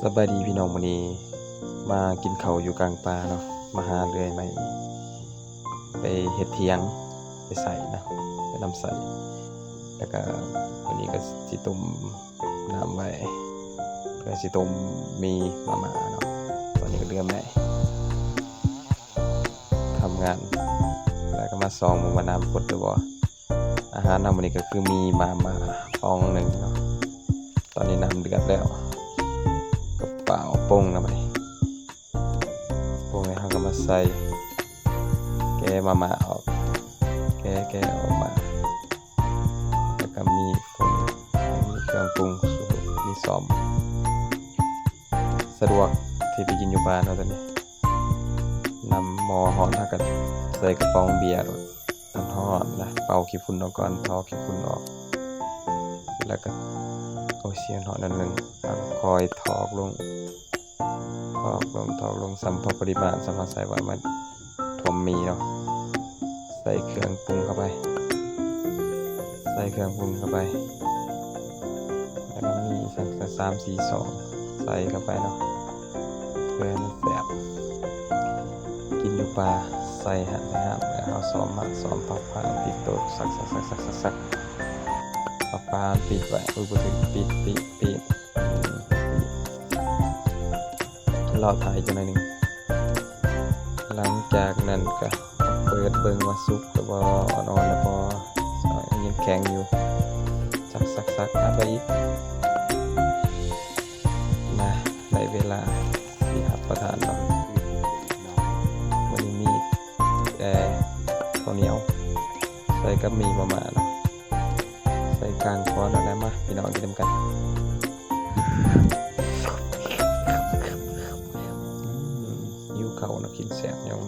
ສະບາຍດີພີ່ນ້ອງ ມື້ນີ້ມາກິນເຂົ້າຢູ່ກາງປ່າເນາະ ມາຫາເລື່ອຍໄມ້ ໄປເຮັດຖຽງ ໄປໃສ່ນະ ໄປນຳໃສ່ ແລ້ວກະມື້ນີ້ກະຊິຕົ້ມນ້ຳໄວ້ ເພື່ອຊິຕົ້ມໝີ່ມາມ່າເນາະ ຕອນນີ້ກະເລີ່ມແລ້ວ ທຳງານ ແລ້ວກະມາສ່ອງເບິ່ງວ່ານ້ຳຟົດຫຼືບໍ່. ອາຫານເຮົາມື້ນີ້ກະຄືມີມາມ່າປ່ອງໜຶ່ງເນາະ ຕອນນີ້ນ້ຳເດືອດແລ້ວ ກະປາວປົງແລ້ວບາດນີ້ ປົງແລ້ວເຮົາກະມາໃສ່ ແກະມາມ່າອອກ ແກະ ແກະອອກມາ ແລ້ວກະມີປຸງ ມີເຄື່ອງປຸງ ມີຊ້ອມ ສະດວກທີ່ໄປກິນຢູ່ບ້ານເນາະ ຕອນນີ້ ນຳໝໍ້ຮ້ອນ ເຮົາກະໃສ່ກະປ໋ອງເບຍໂລດ ມັນຮ້ອນນະ ເປົ່າຂີ້ຝຸ່ນອອກກ່ອນ ຖອກຂີ້ຝຸ່ນອອກ ແລ້ວກະ ໂອ້ຍ ຊິຮ້ອນໜ້ອຍໜຶ່ງ ເຮົາກະຄ່ອຍຖອກລົງ ຖອກລົງ ຖອກລົງ ສ່ຳພໍປະລິມານ ສ່ຳເຮົາໃສ່ວ່າມັນຖ້ວມໝີ່ເນາະ ໃສ່ເຄື່ອງປຸງເຂົ້າໄປ ໃສ່ເຄື່ອງປຸງເຂົ້າໄປ ແລ້ວກະມີສັກສາມສີ່ຊອງ ໃສ່ເຂົ້າໄປເນາະ ເພື່ອໃຫ້ມັນແຊບ ກິນຢູ່ປ່າ ໃສ່ຫາກໃສ່ຫາມ ແລ້ວເຮົາຊ້ອມໝາກຊ້ອມຜັກ ພາຕິດໂຕ ສັກໆໆໆໆ ເອົາຝາປິດໄວ້ ອຸ້ຍ ບໍ່ຖືກ ປິດ ປິດ ປິດ ລໍຖ້າອີກຈັກໜ້ອຍໜຶ່ງ ຫຼັງຈາກນັ້ນກະເປີດເບິ່ງວ່າສຸກແລ້ວບໍ່ ອ່ອນໆແລ້ວບໍ່ ຍັງແຂງຢູ່ ສັກໆໆ ອັດໄວ້ອີກ ມາ ໄດ້ເວລາຊິຮັບປະທານແລ້ວ ມື້ນີ້ມີແຕ່ເຂົ້າໜຽວ ໃສ່ກັບໝີ່ມາມ່າເນາະ ໃສ່ກາງຄອນແລ້ວ ມາ ພີ່ນ້ອງກິນນຳກັນ ຫິວເຂົ້າເນາະ ກິນແຊບຍອງ.